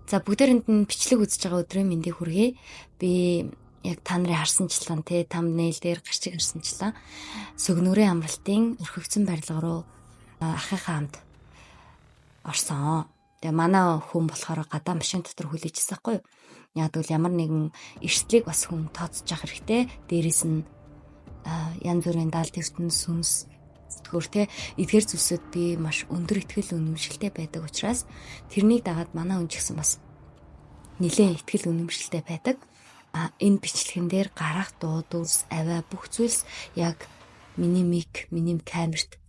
За, бүгдээрэнд нь бичлэг үзэж байгаа өдрийн мэндийг хүргэе. Би яг та нарын харсанчлан те thumbnail дээр гарчиг харсанчлан Сөгнөрийн амралтын орхигдсон барилга руу ахыхаа хамт орсон. Тэгээ манай хүн болохоор гадаа машин дотор хүлээжсэн байхгүй юу? Яг тэгвэл ямар нэгэн эрсдлийг бас хүн тооцож явах хэрэгтэй. Дээрээс нь янз бүрийн даалт ертөнц сүнс сэтгүүр те эдгээр зүйлсүүд би маш өндөр итгэл үнэмшилтэй байдаг учраас тэрнийг дагаад манай хүн ч гэсэн бас нэлээд итгэл үнэмшилтэй байдаг. А энэ бичлэгэн дээр гарах дуу дүрс авиа бүх зүйлс яг миний мик, миний камерт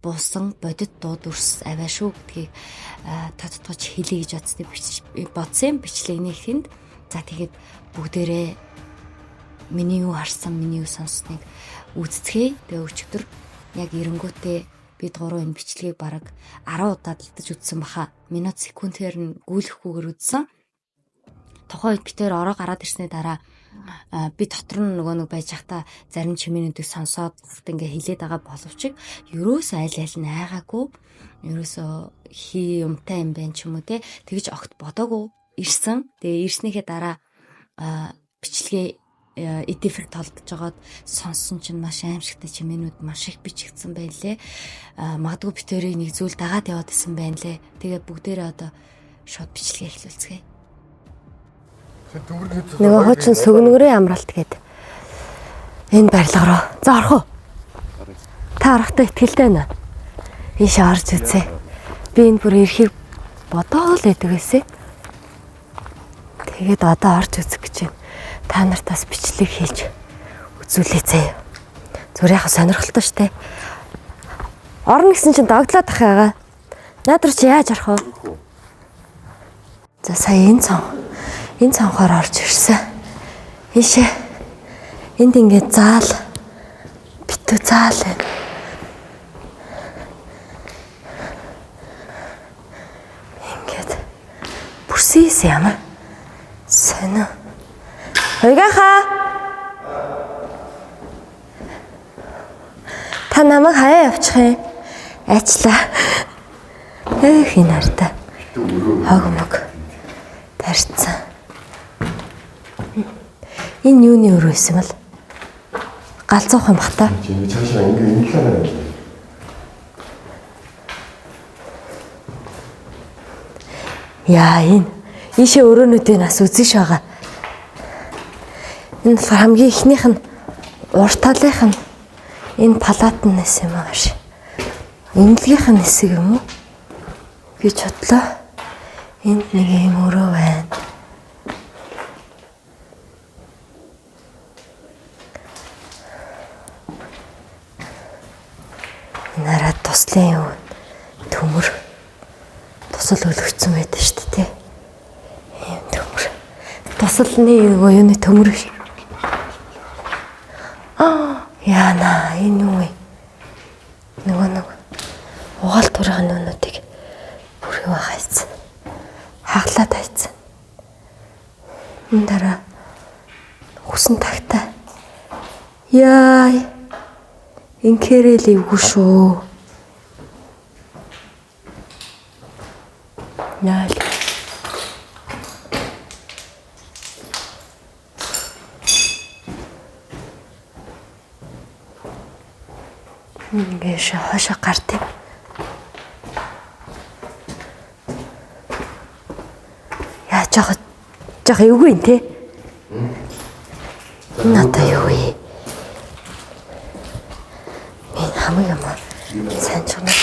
буусан бодит дуу дүрс авиа шүү гэдгийг тодтогч хэлье гэж бодсны бодсон бичлэгний эхэнд. За, тэгээд бүгдээрээ миний юу харсан, миний юу сонссныг үзцгээе. Тэгээ өчигдөр яг эренгүүтээ бид гурав энэ бичлэгийг бараг 10 удаа дэлтэж үзсэн баха. Минут секундээр нь гүйлэхгүйгээр үзсэн. Тухайн үед бид хоёр ороо гараад ирсний дараа би дотор нь нөгөө нэг байж байхдаа зарим чимээнүүдийг сонсоод ингээ хилээд байгаа боловч ерөөсөө аль аль нь айгаагүй, ерөөсөө хий юмтай юм байна ч юм уу те тэгж огт бодоогүй ирсэн. Тэгээ ирснийхээ дараа бичлэгээ эдифэр толдож жагаад сонссон чинь маш аимшигтай чимээнүүд маш их бичигдсэн байлээ. Магадгүй бид хоёрыг нэг зүйл дагаад яваад исэн байна лээ. Тэгээ бүгдээрээ одоо шууд бичлэгээ эхлүүлцгээе. Нөгөө хуучин Сөгнөрийн амралт гээд энэ барилга руу. За, орох уу? Та орохдоо итгэлтэй байна уу? Ийш орж үзье. Би энэ бүр ирэхийг бодоол байдаг байсан. Тэгээд одоо орж үзэх гэж байна. Та нарт бас бичлэг хийж үзүүлээ заяа. Зүгээр яхаа сонирхолтой штэ. Орно гэсэн чинь догдлоод ах байгаа. Наад руу чи яаж орох вэ? За, сая энэ цонхоор орж ирсэн. Ийшээ энд ингээд заал битүү заал байна. Ингээд бүрсээс ямар сонио. Уйгаха. Та намайг хаяа явчих юм. Айчлаа. Эх, энэ хартай. Хог мог тарьцсан. Энэ юуны өрөө байсан бол? Галзуух юм бах та. Чи цаашаа ингээ инглээ. Яа, энэ ийшээ өрөөнүүдийг нас үзэж байгаа. Энэ болохоор хамгийн эхнийх нь урт талынх нь энэ палат нь нэс юм аа ш. Эмнэлгийнх нь хэсэг юм уу? Би ч бодлоо. Энд нэг юм өрөө байна. Энэ хараа туслын юу төмөр тусал өлгөцсөн байдаг шүү дээ. Ийм төмөр. Тусалны нөгөө юуны төмөр биш. Аа, яана, энэ юу вэ? Нөгөө нэг угаал турын нүнүүдийг бүр юу хайцсан. Хаглаад хайцсан. Энэ дараа хүсэн тагтай. Яа. Инкэрэл эвгүй шүү. Яа. Ингээд хойшоо гарт юм. Яа, жоох эвгүй юм те. Энэ одоо юу вэ? Энэ хамаг юм аа. Сайн чанар.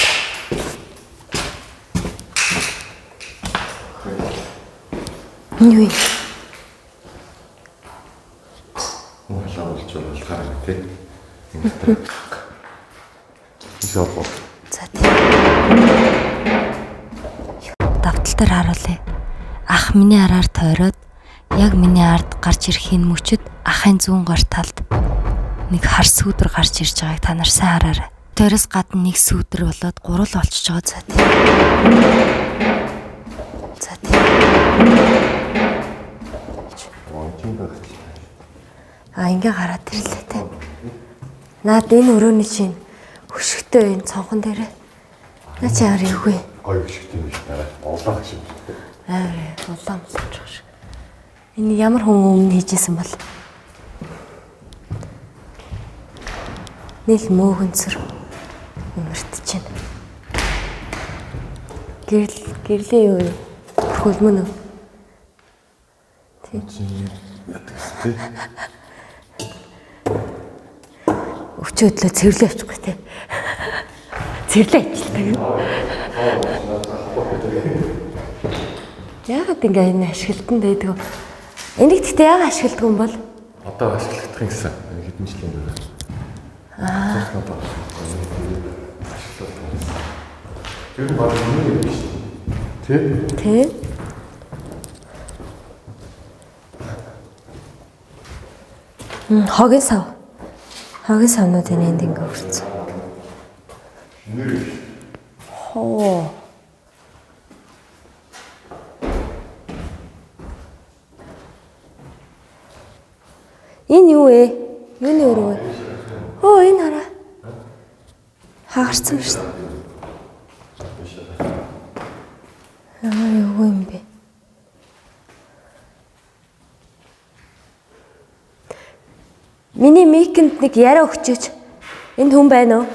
Энэ юу юм? Халаа болж болохоор тий. Ингээд. Ишээ бол. За, тий. Давтал дээр харуулъя. Ах миний араар тойроод яг миний ард гарч ирэхийн мөчөд ахын зүүн гар талд нэг хар сүүдэр гарч ирж байгааг та нар сайн хараарай. Тойроос гадна нэг сүүдэр болоод гурал болчихж байгаа. За, тий. За, тий. А, ингээ гараад ирлээ те. Наад энэ өрөөний чинь хөшигтэй энэ цонхон дээрээ. Наа чи ямар эвгүй. Гоё хөшигтэй юм биш та. Олоох шиг. Амар улаан болчих шиг. Энэ ямар хүн өмнө хийжсэн бол нийл мөөгөнцөр өмөртөж байна. Гэрэл гэрлийн юу юу? Хөлмөн үү? Тийм. Яадаг гэсэн тий. Өвчөө өдлөө цэвэрлээ авчихгүй тий. Цэвэрлээ ажилтдаг. Яагаад ингээ энэ ашиглалтанд байдаг вэ? Энийг гэхдээ яагаад ашигладаг юм бол? Одоо ашиглах юм гэсэн. Хэдэн жилийн дараа. Аа. Тэр нь баг юм юм шүү дээ. Тэ? Тэ. Хогийн сав. Хогийн савнууд энэ энд ингээ өрцөн. Хоо. Энэ юу вэ? Юуны өрөө вэ? Оо энэ хараа. Хагарсан шүү дээ. Ямар юу юм бэ? Миний микэнд нэг яриа өгчөөч. Энд хүн байна уу?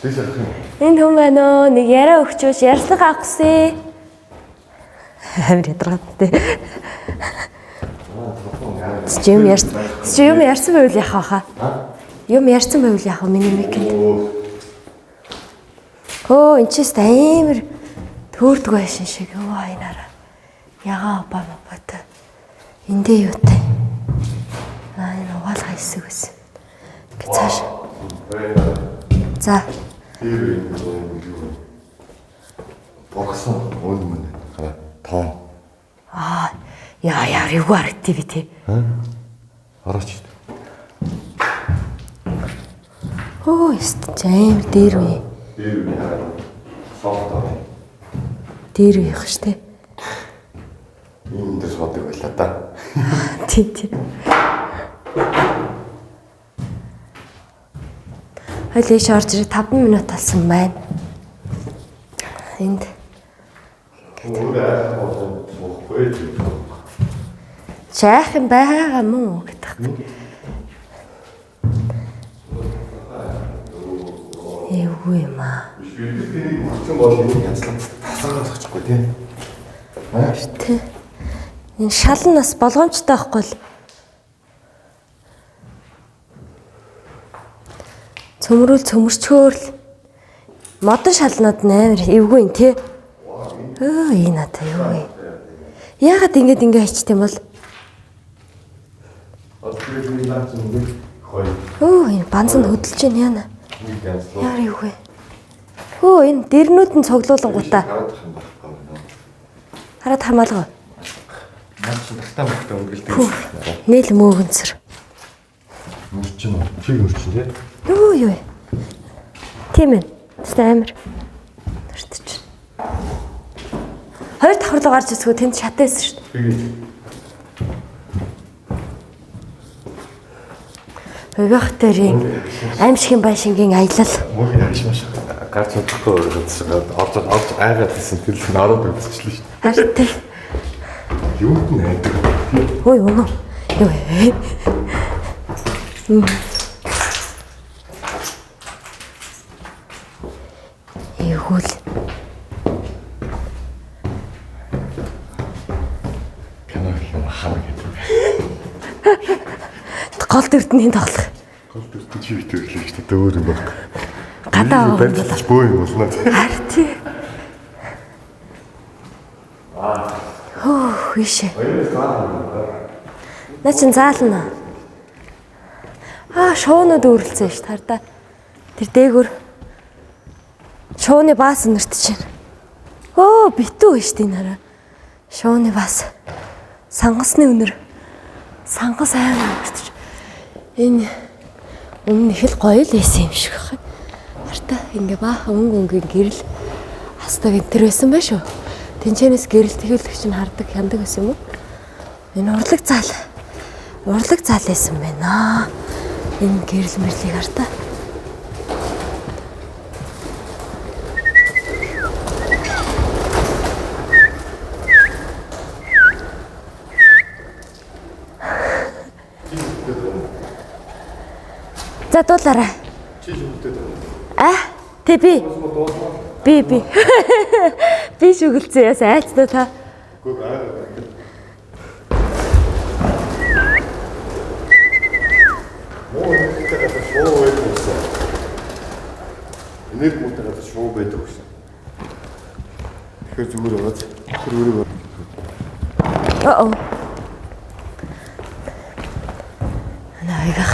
Дээш харах юм. Энд хүн байна уу? Нэг яриа өгчөөч. Ярьцлага авах гэсэн. Амар ядаргатай. Чи юм ярьсан. Чи юм ярьсан байвал яах вэ? Юм ярьсан байвал яах вэ миний микэнд? Хөө энэ ч амар төөрдөг байшин шиг. Өө энэ хараа. Ягаан обаа мобаатай. Эндээ юутай? Аа энэ угаалга хэсэг байсан. Ингээ цааш. За. Тэр юм юу? Боргосон өн мөн. Хараа тоон. Аа яа яа юу харагдтыг би те. Орооч. Хөө өст амар дээр үе. Дээр үе хараа. Софт аа. Дээр үеих штэ. Энэ дээр суудаг байлаа да. Тий тий. Хойл ийш орж ирээ 5 минут болсон байна. Энд Ингээд өөрөө айх суухгүй л. Чайх юм байгаа мөн үү гэдэг. Эвгүй юм аа. Тэрийг өгсөн бол энэ янзлан тасаргаа очихгүй тий. Тэ. Энэ шал нь бас болгоомжтой байхгүй л. Цөмрүүл цөмөрчөөр л модон шалнууд нь амар эвгүй юм тий. Өө энэ надаа юу вэ? Яагаад ингэж ингэ хийчих юм бол? Өө энэ банз нь хөдөлж байна яана. Яар юу вэ? Хөө энэ дэрнүүд нь цоглуулангуудаа. Хараад хамаалгаа. Наад чинь тагтаа магтаа өнгөлдөг. Нийл мөөгөнцөр. Мөрчин үү? Чиг мөрчин тий. Юу юу. Тийм ээ. Тэс амар. Өртөж. Хоёр давхар руу гарч ирсгүү тэнд шатайсан шүү дээ. Хувиах дээрийн аимшигын байшингийн аялал. Мөрийн хаш маш гарч чадахгүй гэсэн орж орж айгаад гэсэн тэр л нарууд үзчихлээ шүү дээ. Харин тий. Юунд нь айдаг. Ой өнөө. Юу вэ? Эвгүүл. Кино юм хам гэдэг. Гол дүрдний тоглох. Гол дүрдний чи битэр лээ шүү дээ. Өөр юм баг. Гадаа барьж бөө юм болно. Харин тий. Хөө ийшээ. Наа чин заална. Аа шуунууд үүрэлцэн шүү дээ. Хардаа. Тэр дээгүр шууны баас өнөрт чинь. Өө битүү шүү дээ энэ хараа. Шууны баас. Сангасны өнөр. Сангас амар өнөрт. Энэ өмнө их л гоё л байсан юм шиг байна. Хартаа ингээ баахан өнгө өнгийн гэрэл хастаг энэ төр байсан байх шүү. Тэнчэнээс гэрэл тэгэлдэгч нь хардаг хяндаг байсан юм уу? Энэ урлаг заал. Урлаг заал байсан байна. Энэ гэрэл мэрлийг хартаа. За дуулаарай. Чи шүгэлдээд байна. А? Тэ би. Би. Би шүгэлцээ яас айцтай та. Үгүй аа. Муу энергитэй газар шуу байдаг гэсэн. Энерги муутай газар шуу байдаг гэсэн. Тэгэхээр зүгээр яваад тэр өөрийгөө Аа. Наайгах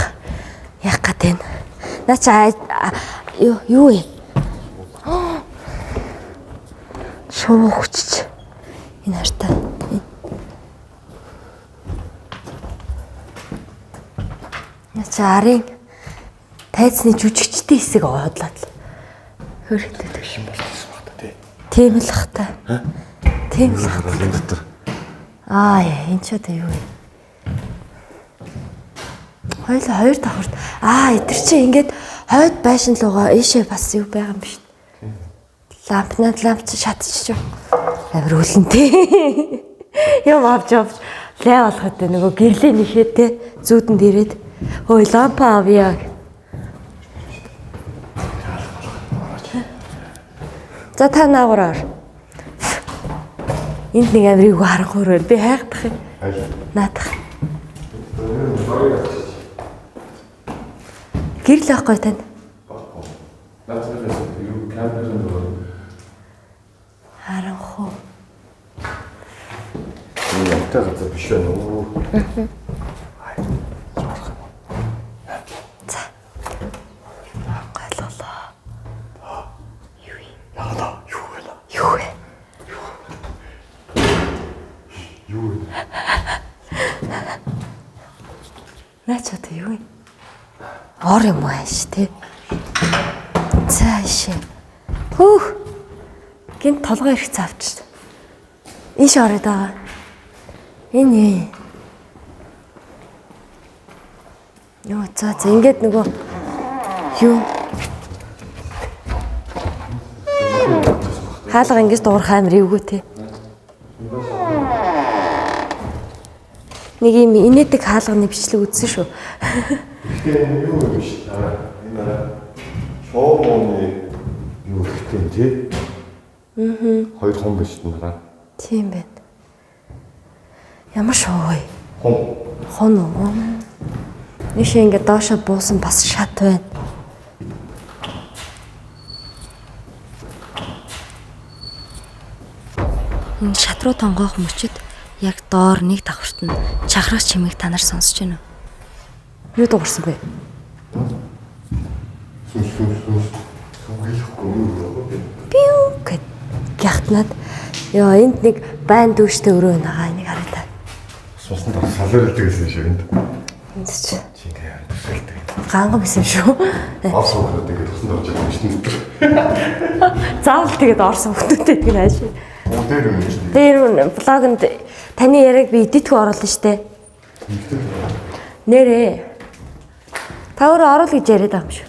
яг гатэн. Наа чи юу вэ? Шувуу хүчиж. Энэ хартаа. Наа чи арын тайцны жүжигчдийн хэсэг одлаад л. Хөрхөлдөд. юм болчихсон баг та тий. Тийм л ах та. Тийм л ах. Энэ дотор. Аа яа, энэ ч одоо юу вэ? Хоёул хоёр давхарт. Аа, эдгэр чи ингээд хойд байшин лугаа ийшээ бас юу байгаа юм биш. Лампнаад ламп чи шатчих. Амар үлэнтэй. Юм авч авч лай болоход нөгөө гэрлээ нэхээ те зүүдэнд ирээд хөөе лампа авъя. За та наагур ор. Энд нэг амир юу харанхуур байна. Би хайхдах юм. Аль. Наадах. Гэрэл авахгүй танд. Наадах юу камер нөгөө Харанхуу. энэ явтай газар биш байна уу? За. Гайлгалаа. Яа юу вэ? Юу вэ? Юу вэ? Наа ч одоо юу вэ? Ор юм уу ааш те. За ишээ. Хөөх. Гинт толгой ирэх цавч. Ийш ороод байгаа. Энэ юу юм? Йоо за за ингээд нөгөө юу хаалга ингэж дуурах амар эвгүй те. Нэг юм инээдэг хаалганы бичлэг үзсэн шүү. Тэгэхээр энэ юу юм биш. Аа энэ араа шоу мууны юу ихтэй юм тий? Аа. Хоёр хум биш нараа. Тийм байна. Ямар шоу вэ? Хум. Хон уу? Нийшээ ингээд доошо буусан бас шат байна. Энэ шат руу тонгоох мөчөд яг доор нэг давхарт нь чахрах чимээг та нар сонсож байна уу? Юу дуурсан бэ? Сүс сүс сүс. Сүгэлэхгүй юу вэ? Пиу гэд гяхтнаад ёо энд нэг байн дүүштэй өрөө байгаа энийг харъя та. Сусан дор салирлдаг гэсэн шиг энд. Энд чи Чи ингээ төсөөлдөг. гангам байсан шүү. Орсон хүмүүс ингээ тусан дорж байгаа юм шин дотор. Заавал тэгээд орсон хүмүүстэй тэр хааш. Оо дээр юм шин. Тэр блогонд таны яриаг би эдитгүй оруулна штэ. Нэрээ. Та өөрөө оруул гэж яриад байгаа юм шүү.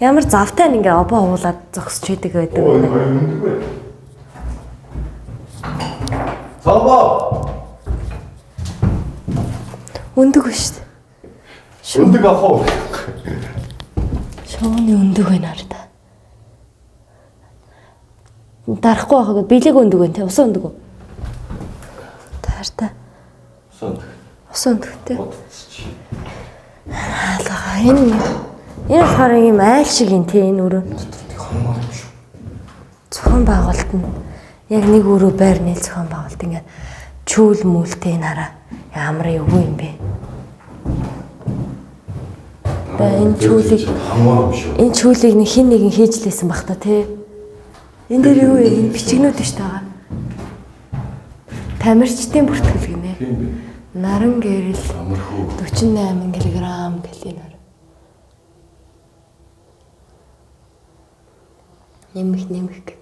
Ямар завтай нь ингээ обоо уулаад зогсож идэг байдаг Оо юм энэ бэ? хоёр өндөг вэ? Цаабаа. Өндөг биш шүү дээ. Өндөг авах уу? Шууны өндөг байна хараа та. Дарахгүй байхаг бэлэг өндөг байна те усан өндөг үү? Таарта. Усан өндөг. Усан өндөгтэй. Бодцч. Хаалга энэ энэ болохоор юм айл шиг юм те энэ өрөө. Нэг хоноор юм шүү. Зохион байгуулалт нь яг нэг өрөө байр нийл зохион байгуулалт ингээд чүүл мүлтэй энэ хараа ямар эвгүй юм бэ? Одоо энэ чүүлийг хоноор юм шүү. энэ чүүлийг нэг хин нэгэн хийж лээсэн бах та тий. Энэ дээр юу вэ? Энэ бичгнүүд шүү дээ байгаа. Тамирчдын бүртгэл гинэ. Тийм бэ. Наран гэрэл Амархүү. 48 кг гэл энэ хар. Нэмэх нэмэх гэд.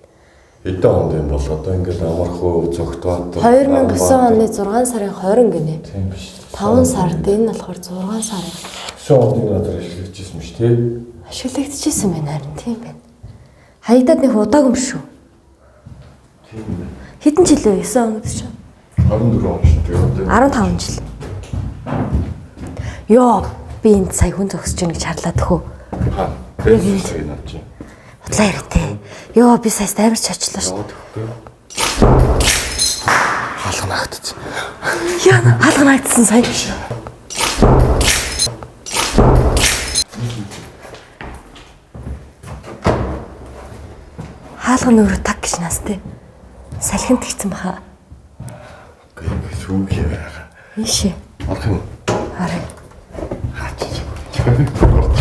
Хэдэн онд юм бол одоо ингээл амархүү цогтбаатар. 2009 оны 6 сарын 20 гинэ. Тийм биш. 5 сард энэ болохоор 6 сар 9 онд энэ газар ашиглагдчихсан юм шүү тий. ашиглагдчихсэн байна харин тийм байна. Хаягдаад нэг удааг юм шүү. Тийм бэ. Хэдэн жил вэ? 9 он гэдэг чинь 24 он шүү. Тэгээ одоо 15 жил. Йоо, би энд сая хүн зогсож байна гэж харлаа төхөө. Хаа. Яг энэ над чинь. Худлаа яриатай. Йоо, би сая амар чочлоо шүү. Хаалга наагдсан. Яа, хаалга наагдсан сая. Хаалга нь өөрөө таг гэж нас те. Салхин тэгсэн баха. Үгүй сүүг яа. Ийшээ. Орох юм уу? Арай. Хаач.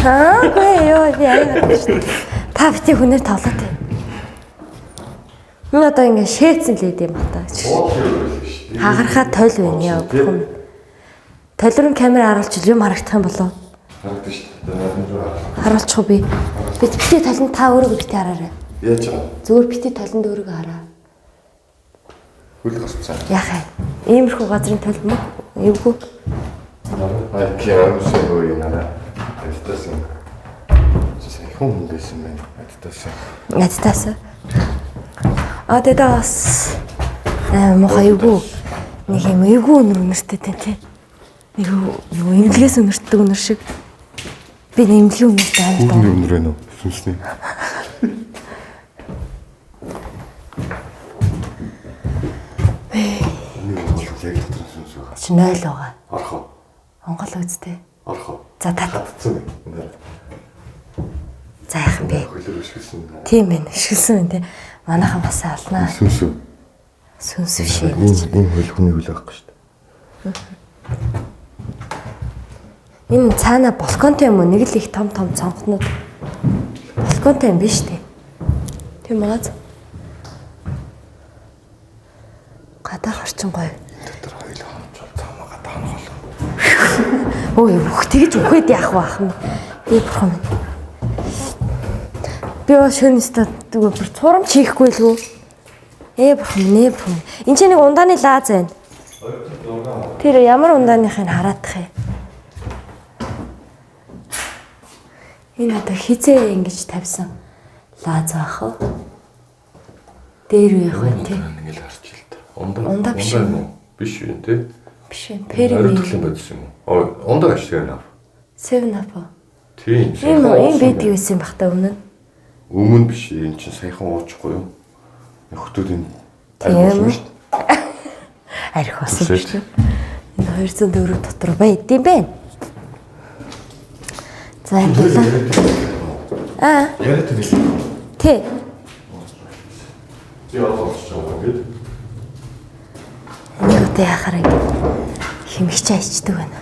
Аагүй ёо би аяагаад шүү. Та бити хүнээр тоглоод байна. Энэ одоо ингэ шээцэн л идэм ба та. Хагархаа тойл байна яа бурхан. Толрын камер харуулж юм харагдах юм болов? Харагдаж шүү дээ. Харуулчих уу би? Би бити толинд та өөрийгөө бити хараарай. Яаж байгаа? Зүгээр бити толинд өөрийгөө хараа. Хөл гарцсан. Яах юм? Иймэрхүү газрын тол мө? Эвгүй. Аа киамсан юу юм аа. Адидас. Сайхан хүн байсан байна. Адидас. Адидас. Адидас. Аа мохоо эвгүй. Нэг юм эвгүй өнөр өнөртэй тий. Нэг юу эмнэлгээс өнөртдөг өнөр шиг. Би нэмлэгийн өнөртэй амар доо. Хүүхний өнөр байна уу? Сүнсний. Нэг бол яг дотор нь сүнс байгаа. Чи 0 байгаа. Орох уу? Монгол үстэй. Орох уу? За та Хатцсан байна. За яах юм бэ? Хөлөөр өшгөлсөн. Тийм байна. Өшгөлсөн байна тий. Манайхан бас алнаа. Сүнс үү? Сүнс биш ээ. Энэ хөл хүний хөл байхгүй шүү дээ. Энэ цаана балконтой юм уу? Нэг л их том том цонхнууд. Балконтой юм биш үү? Тийм аа. Гадаах орчин гоё. Дотор хоёул хонцол цаамаа гадаа хонхол. Өө бүх тэгж үхээд яах вэ ах юм. Би бурхан минь. Би оо шөнөстө зүгээр бүр цурамч хийхгүй л үү? Ээ бурхан минь, ээ бурхан минь. Энд чинь нэг ундааны лааз байна. Тэр ямар ундааныхыг хараадах юм. Энэ одоо хизээ ингэж тавьсан лааз байх уу? Дээр үеих вэ тий? Нэг л харч ил та. Ундаа Ундаа биш юм уу? Биш юм тий. Биш ээ. Пери Ариун бодис юм уу? Ундаа биш юм аа. 7 up. Тийм. Ийм ийм байдаг байсан юм бах та өмнө нь. Өмнө биш энэ чинь саяхан уучихгүй юу? Нөхдүүд энэ Тийм. арих болсон шүү дээ. Арх болсон биш үү? Энэ 204 дотор байд юм бэ? За баярлалаа. Аа, Яриад нэг. тий. Би одоо олж байгаа ингээд. Энийг одоо яхаар ингэ химэгч айчдаг байна.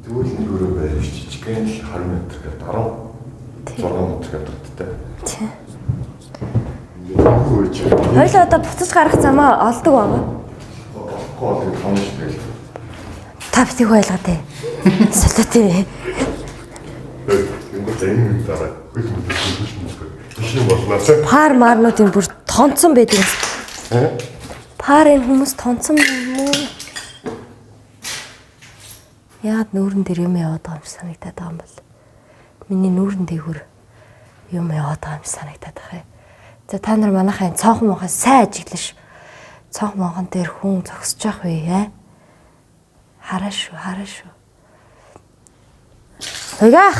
Тэгвэл нэг өрөө байр жижигхэн л 20 м гэдэг 16 м квадраттай. Тий. Ингээд хөөж. Хоёлаа одоо буцаж гарах замаа олдог байгаа. Олохгүй бол тэгээд хомж тэгэл. Та битгий ойлгоо тий. Солиотой. Ингээд энэ дараа хөл хөл хөл хөл юм болноо. Пар марнуудын бүр тонцсон байдаг юм. Э? Пар энэ хүмүүс тонцсон юм уу? Яагаад нүүрэн дээр юм яваад байгаа юм шиг санагдаад байгаа юм бол? Миний нүүрэн дээгүүр юм яваад байгаа юм шиг санагдаад байгаа юм. За та нар манайхаа энэ цонх монхоо сайн ажиглана шүү. Цонх монхон дээр хүн зогсож явах үе ээ. Хараа шүү, хараа шүү. Тугаах.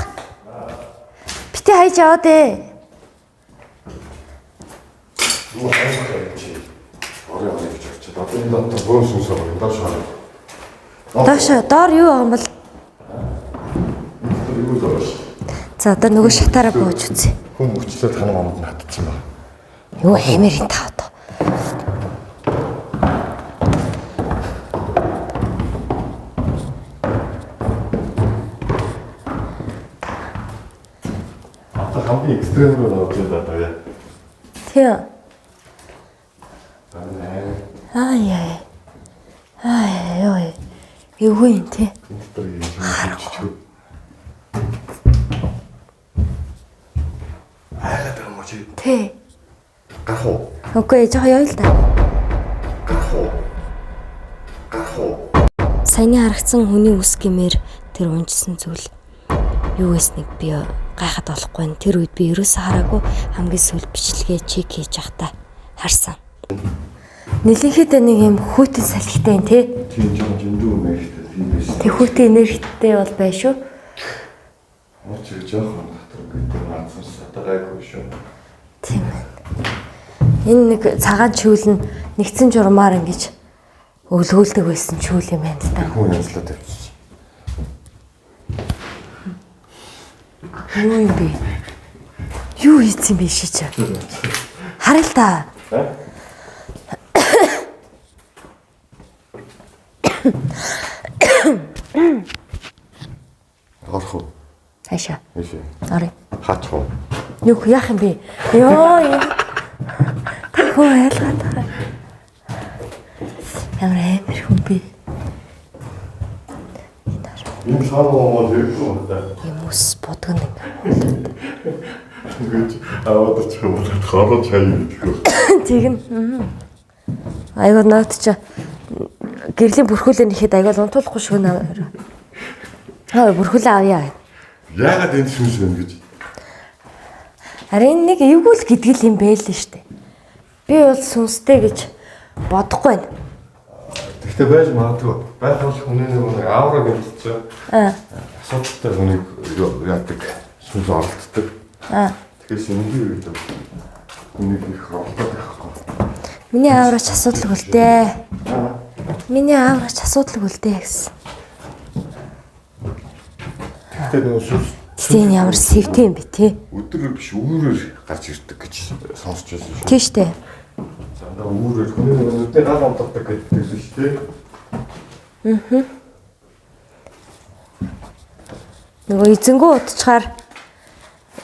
Бити хайж яваад ээ. Юу хайх юм чи? Орой орой гэж очиад. Одоо энэ дотор бөөн сүнс байгаа юм доош хараа. Доошо доор юу байгаа юм бол? Юу л байгаа шүү. За одоо нөгөө шатаараа бууж үзье. Хүн мөчлөө танаа мамд нь хатцсан байна. Юу хэмээр энэ та одоо. Одоо хамгийн экстрем руу орж ирээд одоо яа. Тийм. Аа Ай яй. Ай ёо. Эвгүй юм тий. энэ дотор юм жижиг. Айгаад байгаа юм чи? Тий. Гарах уу? Үгүй жоохон ёо л да. Гарах уу? Гарах уу? Саяны харагдсан хүний үс гэмээр тэр унжсан зүйл юу гэснийг би гайхаад болохгүй байна. Тэр үед би ерөөсөө хараагүй хамгийн сүүл бичлэгээ чек хийж явахдаа харсан. Нэлэнхийдээ нэг юм хүйтэн салхитай юм тий. Тийм жоохон жиндүү юм хэрэгтэй тийм байсан. Тэг хүйтэн энергитэй бол бай шүү. Мууч жоохон дотор гэдэг маазар сатагайгүй шүү. Тийм байна. Энэ нэг цагаан чүүл нь нэгдсэн журмаар ингэж өвлгөөлдөг байсан чүүл юм байна л да. Хүн янзлаа тавьчих. Юу юм бэ? Юу хийцэн бэ ший чи? Харъя л та. Орох уу? Хаашаа. Ийшээ. Орё. Хаачих уу? Юу яах юм бэ? Йоо. Та хөө айлгаад байгаа. Ямар амар хүн бэ? Энэ лав муу хэрэггүй юм да. Юм ус будган ингэ. Тэгэж аваад очих юм бол хороо чай идэх. Тэгнь. Айгуу наад чи гэрлийн бүрхүүлээ нэхэд айгуу унтуулахгүй шүү наа. Аа бүрхүүлээ авъя. Яагаад энэ сүнс вэ гэж? Харин энэ нэг эвгүй л гэдэг л юм бэ л штэ. Би бол сүнстэй гэж бодохгүй байна. Гэхдээ байж магадгүй. Байх бол хүний нэг аура гэдэг чинь Аа. асуудалтай хүнийг яадаг сүнс оролцдог. Аа. Тэгэхээр шингийн үед хүнийг их оролдоод байхгүй. Миний аурач асуудалгүй л дээ. Миний аурач асуудалгүй л дээ гэсэн. Гэхдээ нөгөө сүнс Гэтэ энэ ямар сэвтэй юм бэ те? өдөр биш үүрээр гарч ирдэг гэж сонсч байсан шүү. Тийм штэ. Дандаа үүрээр хүний нөгөө нүдний гал онтогдог гэдэг л шүү дээ. Нөгөө эзэнгүү утчаар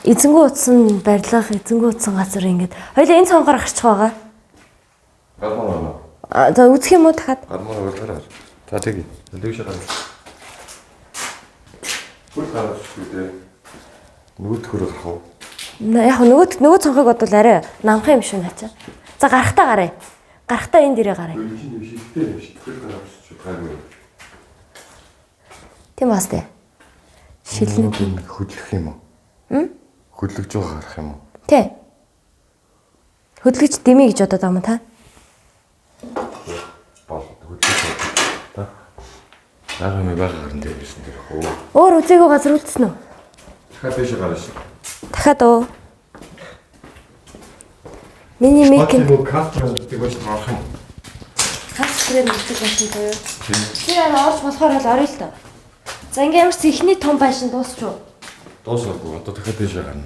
эзэнгүү утсан барилга, эзэнгүү утсан газар ингээд хоёлаа энэ цонхоор гарчих байгаа. Гармаа. А, за үзэх юм уу дахиад? Гармаа гараарай. За тэгье. Дээшээ гараа. Хөл гарах шүү дээ. Нөгөөд хөрөө гарах уу? Яг нөгөө цонхыг бодвол арай намхан юм шиг наачаа. За гарахтаа гараа. Гарахтаа энэ дээрээ гараа. Энэ чинь юм шигтэй юм шиг. Хөл гарах шүү гайгүй. Тийм бас дээ. Шилнэ. Шилнэ хөдлөх юм уу? Хм? Хөдлөж байгаа гарах юм уу? Тэ. Хөдөлгөж дэмий гэж бодоод байгаа юм та? Бол хөдлөж та. Бага юм бага гарan дээр байсан дээр хөө. Өөр үзээгүй газар үлдсэн үү? Дахиад дээшээ гараа шүү. Дахиад уу. Миний мик нь нөгөө кастр гэдэг байж орох юм. кастрээр мэддэг байсан буюу. Тэр арай орж болохоор л орё л доо. За ингээ ямар ч ихний том байшин дуусч уу? Дуусаагүй. Одоо дахиад дээшээ гарна.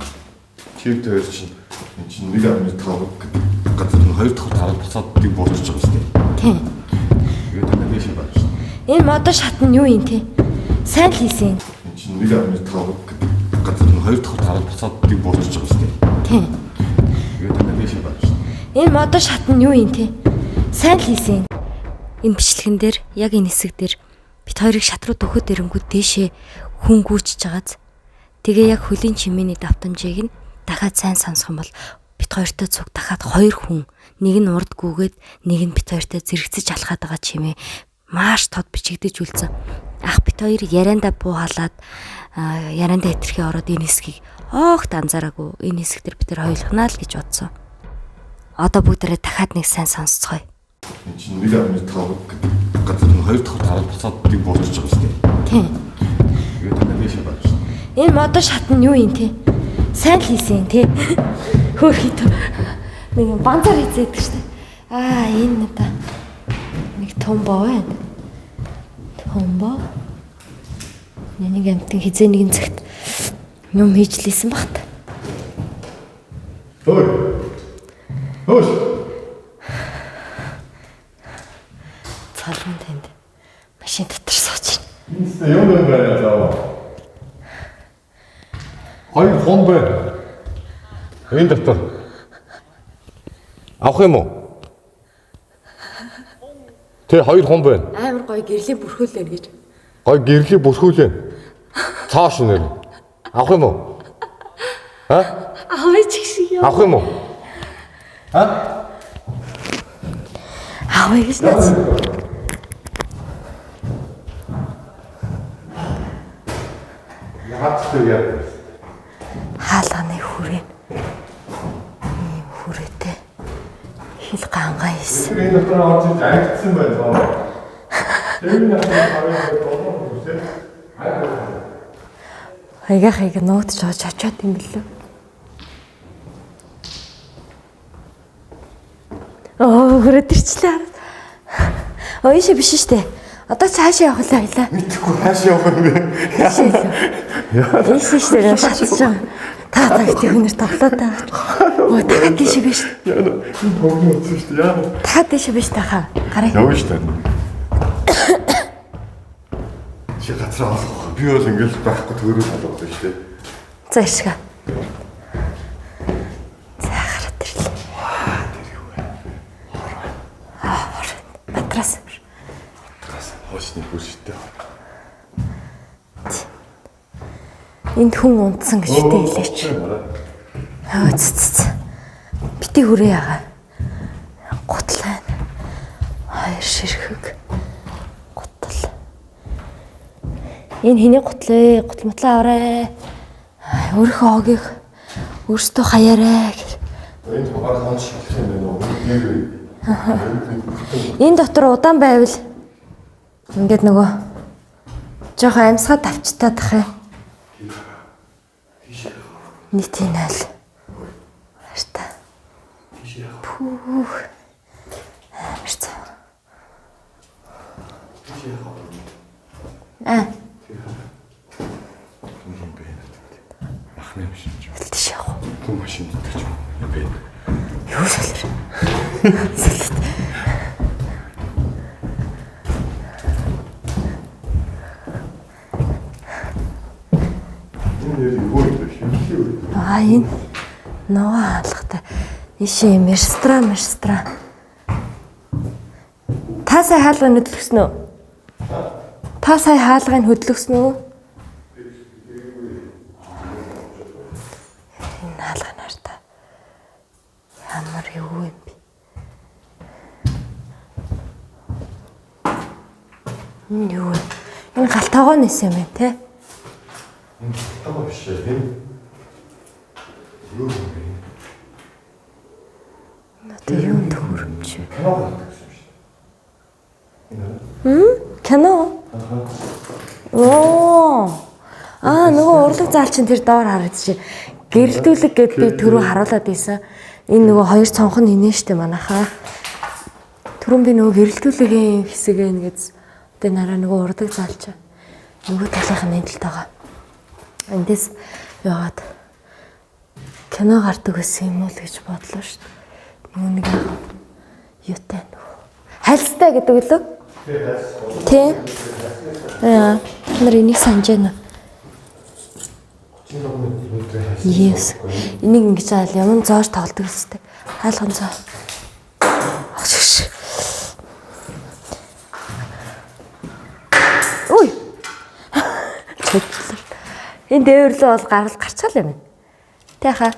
Чив дээр чинь энэ чинь 1.5 гэдэг газар нь хоёр дахь тараад буцаад дэг буурчж байгаа шүү дээ. Тийм. Тэгээд дахиад дээшээ гарна шүү. Энэ модон шат нь юу юм те? Сайн л хийсэн. Энэ чинь 1.5 гэдэг газар нь хоёр дахь тараад буцаад дэг буурчж байгаа шүү дээ. Тийм. Тэгээд дахиад дээшээ гарна шүү. Энэ модон шат нь юу юм те? Сайн л хийсэн. Энэ бичлэгэн дээр яг энэ хэсэг дээр бит хоёрыг шат руу дөхөд ирэнгүүт дээшээ хүн гүйчж байгааз. Тэгээ яг хөлийн чимээний давтамжийг нь дахиад сайн сонсох юм бол бит хоёртой цуг дахиад хоёр хүн нэг нь урд гүгээд нэг нь бит хоёртой зэрэгцэж алхаад байгаа чимээ маш тод бичигдэж үлдсэн. Ах бит хоёр яриандаа буу халаад яриандаа хэтэрхий ороод энэ хэсгийг оогт анзаараагүй энэ хэсэг дээр бид нар хоёулахнаа л гэж бодсон. Одоо бүгдээрээ дахиад нэг сайн сонсцгоё. Энэ чинь 1.5 гэдэг газар нь хоёр дахь тараад буцаад дэг буурчж байгаа шүү дээ. Тийм. Тэгээд дахиад дээшээ гарна шүү. Энэ модон шат нь юу юм те? Сайн л хийсэн те. Хөөхий том. Нэг юм банзар хийцээдэг штэ. Аа энэ надаа нэг том боо байна. Том боо. Нэг амтан хизээ нэгэн цагт юм хийж лээсэн багт. Хөөе. Хөөш. Цалган тэнд машин дотор сууж байна. Энэ юм юм байна заа. Хоёр хон байна. Энэ дотор. Авах юм уу? Тэ хоёр хон байна. Амар гоё гэрлийн бүрхүүлээ гэж. Гой гэрлийг бүрхүүлэн. Цааш нэр. Авах юм уу? Ха? Авъя ч шиг юм. Авах юм уу? Ха? Авъя гэж наац. Яагаад ч яа. Хаалганы хүрээ. Ийм хүрээтэй. Хил гангаа хийсэн. Тэр энэ дотор орж иж ангидсан байна. Тэр энэ дотор харин болоо хүсээ. Хаяга хаяга нуугдж байгаа чочоод юм бэлээ. Оо, хүрээд ирчлээ. Оо, ийшээ биш штэ. Одоо цаашаа явах лээ хоёлаа. Мэдхгүй хаашаа явах юм бэ? Ийшээ штэ шатж байгаа. Та та гэдэг хүнээр тоглоод байгаа. Оо, дахиад ийшээ биш. Яна, энэ тоглоом үзсэн штэ. Яна. Дахиад ийшээ биш тахаа. Гараа. Явна штэ. Чи газар олох. Би бол ингээл байхгүй төрөөл болоод байна штэ. За иршгэ. За гараад ирлээ. Тэр юу вэ? Аа, хор. Матрас. Матрас. Хоошны хөрштэй. Энд хүн унтсан гэж битээ хэлээч. Аа, ц ц ц. Битээ хүрээ ягаа. Гутал байна. Хоёр ширхэг. Гутал. Энэ хэний гутлээ? Гутал мутлаа аваарай. Өөрийнхөө хогийг өөрсдөө хаяарай гэж. Энэ баг хонч шалах юм байна уу? Дээр үү? Энэ дотор удаан байвал ингээд нөгөө жоохон амьсгаа тавчтаад ах юм. Нийтийн айл. Баяртай. Пүүх. Амар цаа. Аа. Юм бэ? Махны машин ч. Тийш явах уу? Хүн машин гэдэг ч юм. Юм бэ? Юу солир. Солит. Энэ нэр юу юм бэ? Хэмжээ үү? Аа энэ ногоо хаалгатай. Ийшээ юм ресторан, ресторан. Та сая хаалгыг хөдлөсөн үү? Та сая хаалгыг хөдлөсөн үү? Энэ хаалга нар та. Ямар юу юм бэ? Энэ юу вэ? Энэ гал тогоо нэсэн юм байна те? Энэ таа биш ээ. Энэ юу юм бэ? Одоо юун төхөөрөмж вэ? Кино гардаг гэсэн юм шиг. Энэ Кино? Оо. Аа нөгөө урлаг заал чинь тэр доор харагдчих. Гэрэлтүүлэг гэд би түрүү харуулад байсан. Энэ нөгөө хоёр цонх нь инээ штэ манайхаа. Түрүүн би нөгөө гэрэлтүүлэгийн хэсэг ээ гэж одоо нараа нөгөө урдаг заал чинь нөгөө талынх нь энэ талд байгаа. Эндээс яваад кино гардаг гэсэн юм уу л гэж бодлоо штэ. Нөгөө нэг яг юутай нөгөө хальстай гэдэг үлээ? Тий. Аа, та нар энийг санаж байна уу? Yes. Энийг ингэж аал ямар зоож тоглодог өстэй. Хаалган зоо. Агш. Үй. Чөтлөр. Энэ дээвэрлөө бол гарал гарчаал юм. Тэ хаа.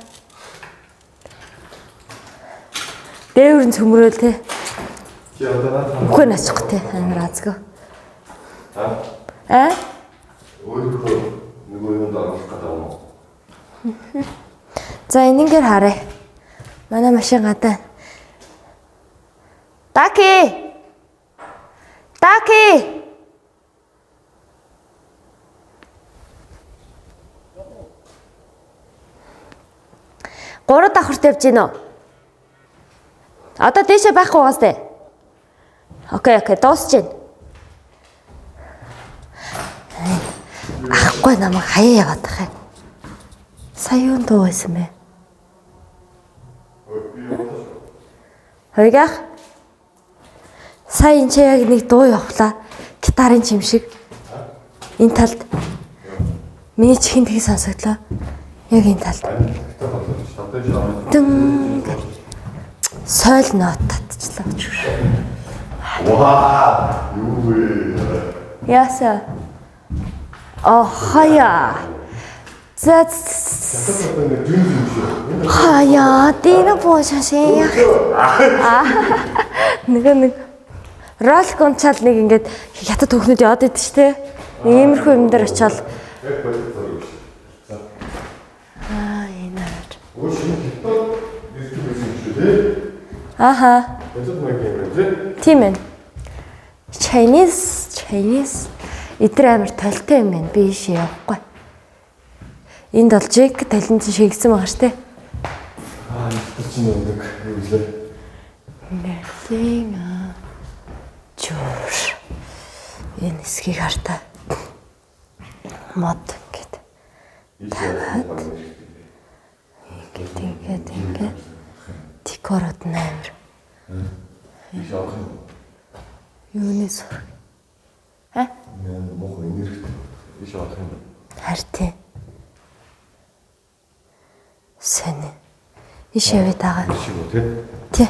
Дээвэр нь цөмрөөл те. Чи одоо наад Үгүй начих те. Амар азгүй. Аа? Аа? Өөрийнхөө нөгөө юунд оруулах гэдэг юм уу? За энэнгээр харъя. Манай машин гадаа. Даки! Даки! Гурав давхарт явж гинөө. Одоо дээшээ байхгүй байгаас тээ. Окей, окей, дуусч байна. Ахгүй намайг хаяа яваад тах юм. Сая юун дуу байсан бэ? Хоёгах. Сая энэ чи яг нэг дуу явахлаа. Гитарын чим шиг. Энэ талд. Миний чихэн тгий сонсогдлоо. Яг энэ талд. Дэн. Сойл нот татчихлаа. Ваа! Юу вэ? Яаса. О хаяа. За хаяа дина бошашээ. Аа. Нэг нэг ролик унчаал нэг ингээд хятад хөхнөд яваад идэв ч те. Нэг иймэрхүү юм дээр очиод аа энэ Өө шинэ хятад ирдэг байсан юм шүү дээ. Аха. Хятад маяг юм байна тий? Тийм ээ. Chinese эдэр амар толтой юм байна. Би ийшээ явахгүй. Энд бол Джек талент шигсэн байгаа штэ. Аа, тэр чинь нэг юу лээ. Нэлийн жуур. Энэ хэсгийг хартаа. Мод ингээд. Ингээд ингээд декорууд нь амар. Ийш авах юм. Юуны зураг? Ха? Нэ мохо энергитэй. Ийш авах юм. Харин тийм. Сэний. Ийш яваад байгаа. Шиг үү тий? Тий.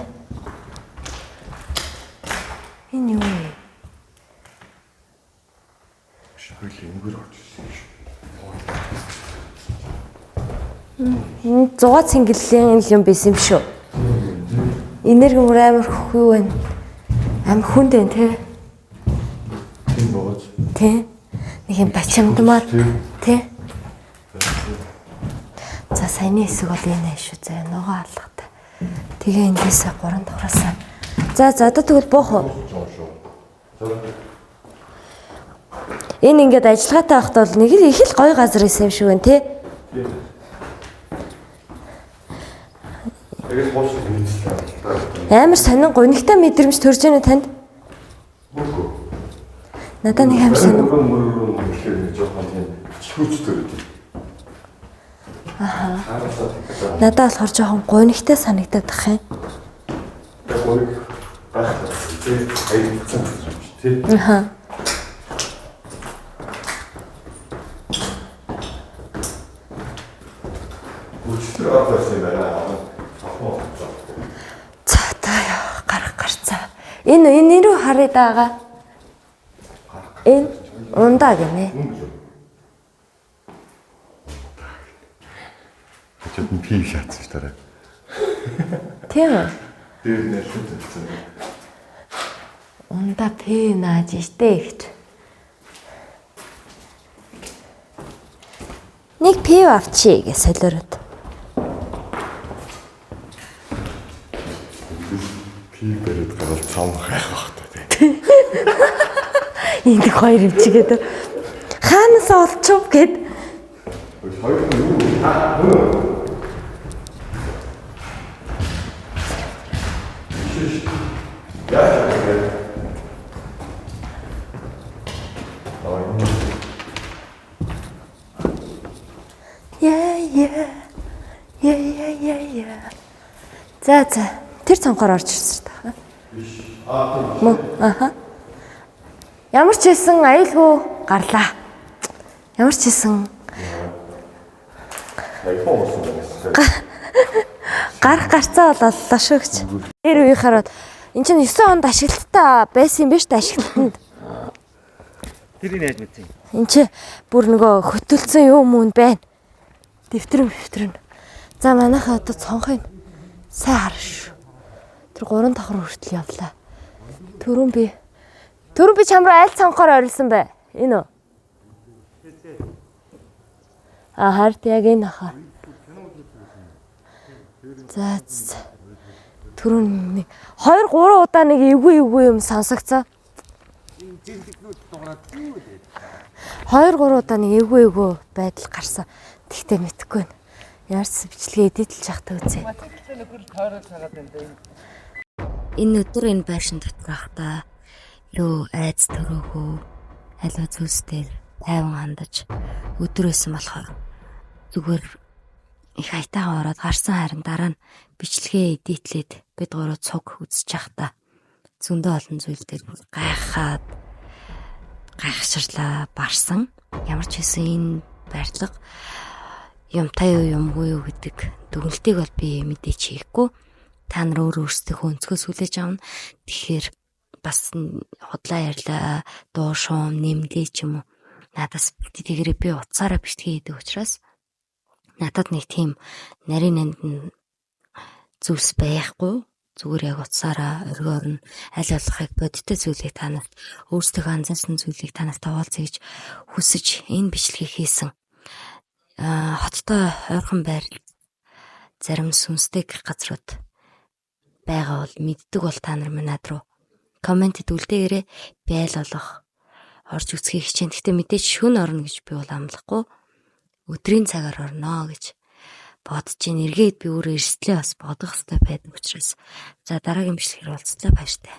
Энэ юу вэ? Хоёул энгээр орж ирсэн юм шиг. Энэ зугаа цэнгэллийн юм байсан юм шүү. Энерги мөр амар хүү байна. Амар хүнд байна тий. Тийм бооч. Тий. Нэг юм бачимдмаар тий. За саяны хэсэг бол энэ шүү заа. Ногоо алгатай. Тэгээ эндээсээ 3 давхраасаа. За за одоо тэгвэл буух уу? Энэ ингээд ажиллагаатай байхад бол нэг их л гоё газар исэн юм шиг байна тий. Тэгээд хоош хийчихлээ. Амар сонин гунигтай мэдрэмж төрж байна танд? Үгүй. Надад нэг амар сонин. Мөрөр мөрөр нэг жоохон тийм чихүүч төрөд. Аха. Надад болохоор жоохон гунигтай санагдаад тах юм. Яг гуниг байх тий аялцсан юм чи тий. Аха. Өчтөр авах байсан юм байна. Авах. За та яа гарах гарцаа. Энэ энэ рүү харъя даага. Энэ ундаа гинэ. Чад нь пив шаацсан шүү дээ. Тийм үү? Дээр нь шүт тавьсан. Ундаа пив нааж штэ гэж. Нэг пив авчи гэж солиороод. Пив бариад гарвал цам хайх бах та тий. Энд хоёр юм чигээд. Хаанаас олчов гэд. Хоёр нь юу? Аа хөө. Яаж вэ? Яа яа. Яа яа яа яа. За за. Тэр цонхоор орж ирсэн шүү дээ. Мө. Аха. Ямар ч хэлсэн аюулгүй гарлаа. Ямар ч хэлсэн iPhone болсон байна. гарах гарцаа бол оллоо шүү гэж. Тэр үеийнхаар эн чинь 9 онд ашиглалттай байсан юм биш үү ашиглалтанд. Тэрийг яаж мэдсэн юм? Энд чи бүр нөгөө хөтөлсөн юм уу байна. Дэвтэр нь. За манайхаа одоо цонхыг сайн харна шүү. Тэр 3 давхар хүртэл явлаа. Түрүүн би чам руу аль цонхоор орилсан бэ? Энэ үү? А харт яг энэ хаа. За түрүүн нэг 2 3 удаа нэг эвгүй юм сонсогцоо. 2 3 удаа нэг эвгүй байдал гарсан. Тэгтээ мэдэхгүй байна. Ямар ч бичлэгээ эдитэлж явахдаа үзье. Энэ өдөр энэ байшин дотор байхдаа юу айц төрөөгөө аливаа зүйлс дээр тайван хандаж өдөр байсан болохоор зүгээр их аятайхан ороод гарсан харин дараа нь бичлэгээ эдитлээд бид гурав цуг үзэж байхдаа зөндөө олон зүйл дээр бүр гайхаад гайхширлаа барсан. Ямар ч байсан энэ барилга юмтай юу юмгүй юу гэдэг дүгнэлтийг бол би мэдээч хийхгүй. Та нар өөр өөрсдийнхөө өнцгөөс хүлээж авна. Тэгэхээр бас худлаа ярьлаа, дуу шуум нэмлээ ч юм уу. Надаас тэгэрээ би утсаараа бичлэгээ хийдэг учраас надад нэг тийм нарийн нанд зүйлс байхгүй. Зүгээр яг утсаараа оргиор нь аль болохыг бодиттой зүйлийг та нарт өөрсдөө анзаарсан зүйлийг та нарт хаваалцъя гэж хүсэж энэ бичлэгийг хийсэн. Хоттой ойрхон байр зарим сүнстэй газрууд байгаа бол мэддэг бол та нар минь над руу комментэд үлдээгээрэй. Би аль болох орж үзхийг хичээн. Гэхдээ мэдээж шөнө орно гэж би бол амлахгүй. Өдрийн цагаар орно гэж бодож чинь эргээд би өөрөө эрсдлээ бас бодох хэрэгтэй байдаг учраас за дараагийн бичлэгээр уулзлаа, баяртай.